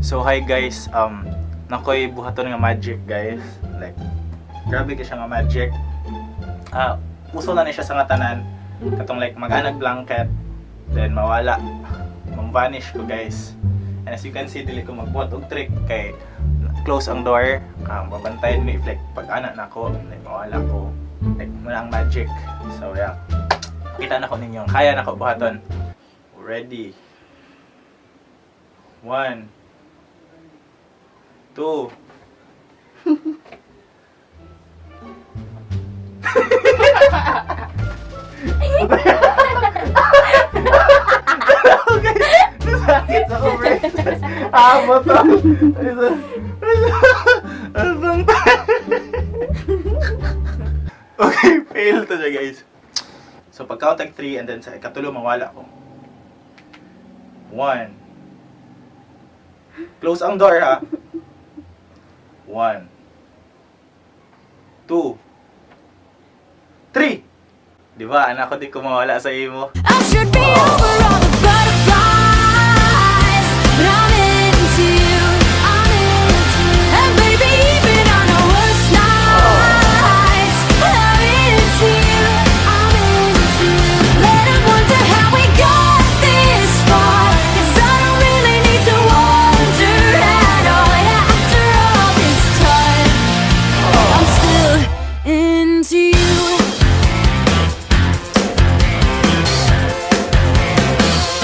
So hi guys, nakoy buhaton nga magic, guys. Like grabe ka siya nga magic. Ah, uso na ni siya sa nga tanan. Katong like mag-anag blanket, then mawala. Mang-vanish ko, guys. And as you can see, dili ko magbuhat og trick kay close ang door. Ang babantayan mi if like pag ana nako, like mawala ko. Like wala ang magic. So yeah. Kita na ko ninyo. Kaya na ko buhaton. Ready. One. Two. Okay. Nasakit sa cover. Ah, moto. Okay, fail to siya, guys. So, pag count tag 3 and then sa ikatulo, mawala ko. One. Close ang door, ha. One. Two. Three! Di ba, anak ko, di ko mawala sa imo. I should be over all